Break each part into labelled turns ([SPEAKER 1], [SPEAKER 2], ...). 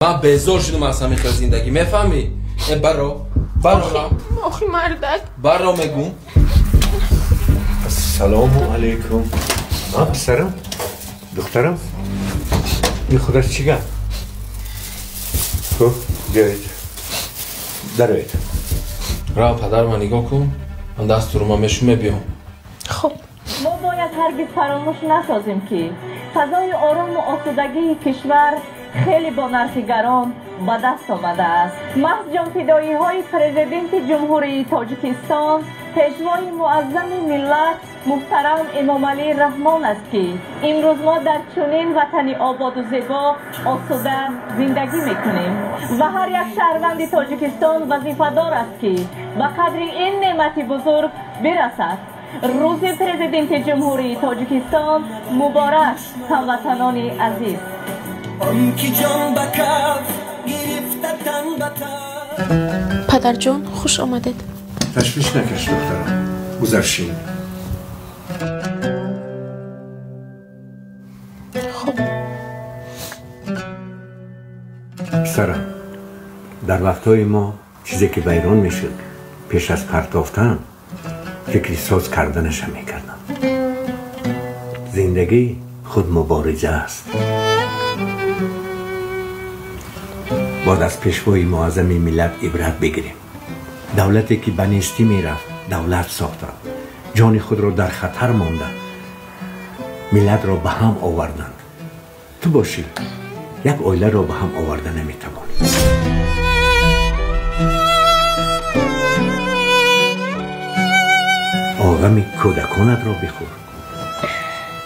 [SPEAKER 1] Ман безор шудам аз ҳамин хел зиндагӣ, мефаҳмӣ? Э, баро, баро.
[SPEAKER 2] Охи, мардак.
[SPEAKER 1] Баро, мегум.
[SPEAKER 3] Ассалому алайкум. А, писарам, духтарам, ин худаш чӣ гап? Хуб, биёед, дароед.
[SPEAKER 1] Рав, падар, ман нигоҳ кун, ман дастуру ман мешу мебиём.
[SPEAKER 2] Хуб.
[SPEAKER 4] Мо бояд ҳаргиз фаромӯш насозем, ки фазои орому осудагии кишвар хеле бо нархи гарон ба даст омадааст. Маҳз ҷонфидоиҳои Президенти Ҷумҳурии Тоҷикистон, Пешвои муаззами миллат муҳтарам Эмомалӣ Раҳмон аст, ки имрӯз мо дар чунин ватани ободу зебо осуда зиндагӣ мекунем ва ҳар як шаҳрванди Тоҷикистон вазифадор аст, ки ба қадри ин неъмати бузург бирасад. Рӯзи Президенти Ҷумҳурии Тоҷикистон муборак, ҳамватанони азиз!
[SPEAKER 2] Падарҷон, хуш омадед.
[SPEAKER 3] Ташвиш накаш, духтарам, гузаршин.
[SPEAKER 2] Хуб.
[SPEAKER 3] Писарам, дар вақтҳои мо чизе ки вайрон мешуд, пеш аз партофтан фикри соз карданаша мекардам. Зиндагӣ худ мубориза аст. Бояд аз Пешвои муаззами миллат ибрат бигирем. Давлате ки ба нестӣ мерафт, давлат сохтанд, ҷони худро дар хатар монда, миллатро ба ҳам оварданд. Ту бошӣ, як оиларо ба ҳам оварда наметавонӣ. Оғами кӯдаконатро бихӯр.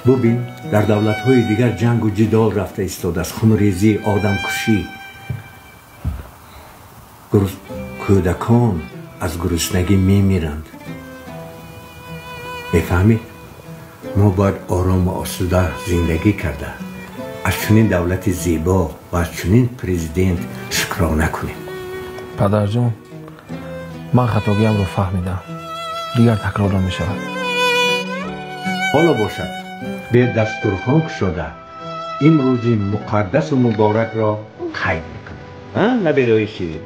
[SPEAKER 3] Бубин, дар давлатҳои дигар ҷангу ҷидол рафта истодааст, хунрезӣ, одамкушӣ, кӯдакон аз гуруснагӣ мемиранд. Мефаҳмед, мо бояд орому осуда зиндагӣ карда, аз чунин давлати зебо ва аз чунин президент шукрона кунем.
[SPEAKER 1] Падарҷон, ман хатогиамро фаҳмидам, дигар такрор намешавад.
[SPEAKER 3] Ҳоло бошад, бе дастурхон кушода ин рӯзи муқаддасу муборакро қайд мекунем. Набераҳои ширин.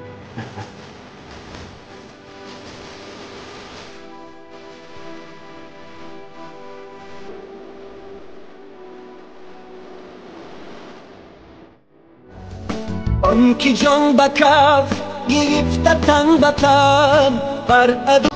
[SPEAKER 5] Он ки ҷон ба каф гирифта, тан ба тан бар аду.